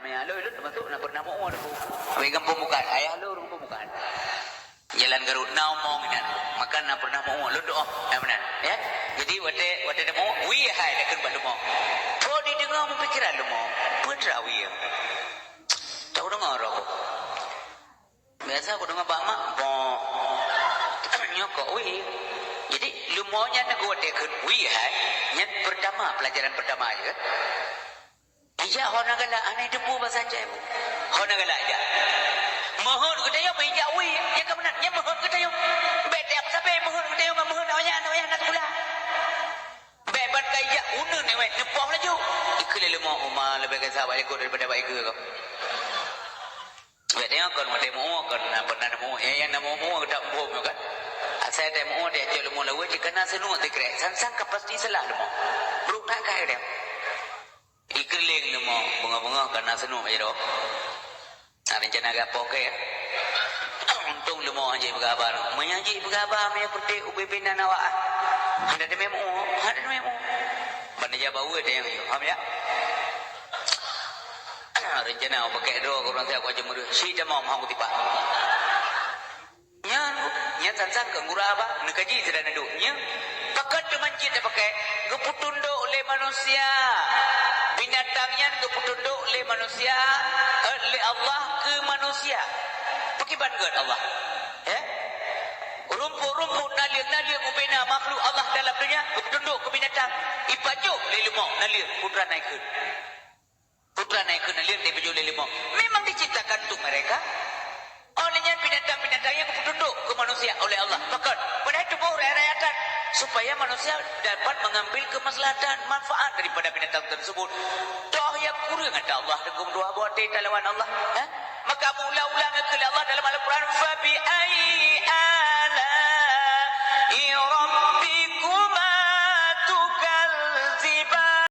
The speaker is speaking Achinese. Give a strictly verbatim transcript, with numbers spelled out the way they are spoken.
Ayah lôn, lôn teumasuk na pernah meu'ue lôn. Wei gampông bukan, ayah lôn gampông bukan. Jalan Garut na umong inan. Maka na pernah meu'ue lôn doh, na meunan, ya. Jadi watèe, watèe na meu'ue, wie hai dak kheun bak leumo. Peue dideungoe meupikiran leumo. Peue teura wie? Tahu deungoe roh. Biasa ku deungoe bak mak, boh. Nyoe kok wie. Jadi leumo nyan geuwatèe kheun wie hai. Nyan pertama, pelajaran pertama je kan. Ijak hana galak, hana jiteupeu bahasa Aceh. Hana galak ijak. Meuheuet geutanyoe beu ijak wie, nyang ka meunan, nyang meuheuet geutanyoe. Bèk tiep sabe meuheuet geutanyoe ngon meuheuet awaknyan, awaknyan hana sikula. Bèk ban ka ijak uneun newet neupoh laju. Ikheun lé leumo uma leubeh gasa bak likot daripada bak igeue kah. Bèk tanyoe kon watèe meu'ue kon na pernah meu'ue. Nyang, nyang na meu'ue geutak muphom nyoe kan. Asai watèe meu'ue teuh cok leumo laweue jih kana seunuek sikrek. Sang-sang ka pasti salah leumo. Brok that kah dia. Ikeuleung leumo, beungoh-beungoh kana seunuek bak jaroe. Nah, rencana gapoh keu ya. Untông leumo han jeuet peugah haba. Meunyo jeuet peugah haba, meunyo peutek ubé-bé nan awak ah. Hana teumé meu'ue, hana teumé meu'ue. Ban ija baweue teuh nyang nyoe. Paham ya? Rencana pakèk droe keu ureueng siat ku aja meureuh. Sit tamong hong kutipa. Nyan, nyan sang-sang keu gura bah, neukaji sira neudok. Nyan, pakon teuma cit tapakèk, geupeutundok lé manusia. Binatang nyan geupeutundok lé manusia, eh, lé Allah keu manusia. Pakriban gèt Allah. Eh? Rumput-rumput, naleueng-naleueng, ubena makhluk Allah dalam dunia geupeutundok keu binatang. Ipajoh lé leumo naleueng, putra naikheun. Putra naikheun naleueng dipeujoh lé leumo. Memang diciptakan untuk mereka. Oleh nyan binatang-binatang nyan geupeutundok keu manusia oleh Allah. Pakon? Padahai tuboh raya-raya that. Supaya manusia dapat mengambil kemaslahatan, manfaat daripada binatang tersebut. Toh nyang kureueng ata Allah deungon dua boh até talawan Allah. Eh? Maka meuulang-ulang keu Allah dalam Al-Quran, "Fabi ayyi